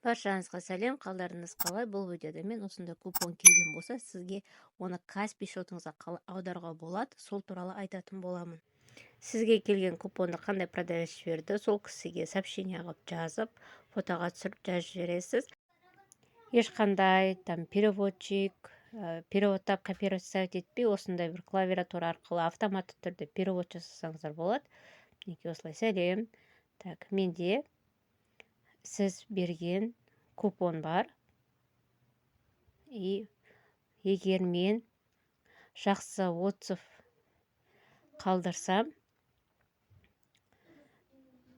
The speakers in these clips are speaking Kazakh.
Баршаңызға сәлем! Қалдарыңыз қалай? Бұл видеода мен осындай купон келген болса, сізге оны Каспи шотыңызға қалай аударуға болады, сол туралы айтатын боламын. Сізге келген купонды қандай продавец жіберді, сол кісіге сообщение қылып жазып, фотоға түсіріп, жазып жібересіз. Ешқандай там переводчик, переводтап, копировать, ставить етпей, осындай бір клавиатура арқылы автоматты түрде перевод жасасаңыздар болады. Мінекей, осылай: «Сәлем, так, менде сіз берген купон бар, и егер мен жақсы отзыв қалдырсам,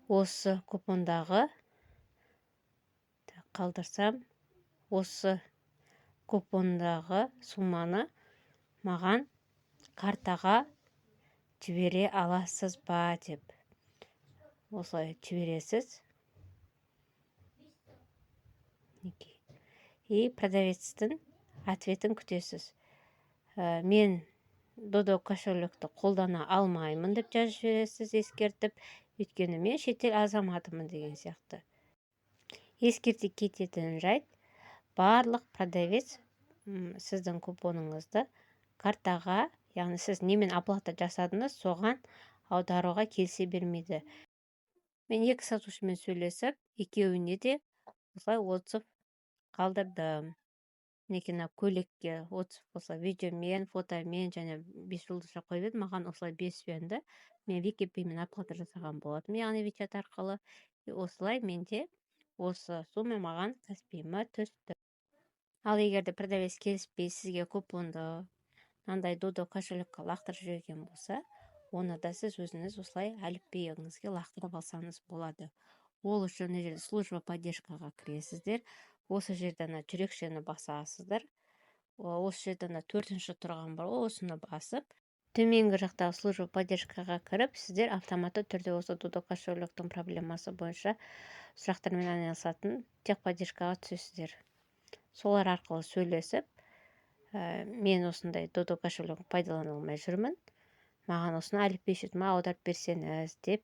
осы купондағы қалдырсам, осы купондағы сумманы маған картаға жібере аласыз ба?» – деп осылай жібересіз. Мінекей, и продавецтің ответін күтесіз. «Мен Додо кошелекті қолдана алмаймын», – деп жазып жібересіз ескертіп, «өйткені мен шетел азаматымын» деген сияқты. Ескерте кететін жайт: барлық продавец сіздің купоныңызды картаға, яғни сіз немен оплата жасадыңыз, соған аударуға келісе бермейді. Мен екі сатушымен сөйлесіп, екеуіне де осылай отзыв қалдырдым. Мінекей, мына көйлекке отзыв болса, видеомен, фотомен және бес жұлдызша қойып едім. Маған осылай бес берді. Мен VK оплата жасаған болатынмын, яғни WeChat арқылы. И осылай менде осы сумма маған Каспиіме түсті. Ал егер де продавец келіспей, сізге купонды мынандай Додо кошелекке лақтырып жіберген болса, оны да сіз өзіңіз осылай Алипейіңізге лақтырып алсаңыз болады. Ол үшін мына жерде «Служба поддержкаға» кіресіздер. Осы жерде ана жүрекшені басасыздар. Осы жерде ана төртінші тұрған бар ғой, осыны басып, төменгі жақтағы «Служба поддержкаға» кіріп, сіздер автоматты түрде осы Додо кошелектің проблемасы бойынша сұрақтармен айналысатын техподдержкаға түсесіздер. Солар арқылы сөйлесіп, «Мен осындай Додо кошелегін пайдалана алмай жүрмін, маған осыны Алипей счетыма аударып берсеңіз» деп,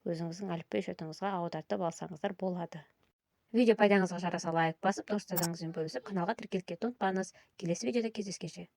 өзіңіздің Алипей счетыңызға аудартып алсаңыздар болады. Видео пайдаңызға жараса, лайк басып, достарыңызбен бөлісіп, каналға тіркеліп кетуді ұмытпаңыз. Келесі видеода кездескенше!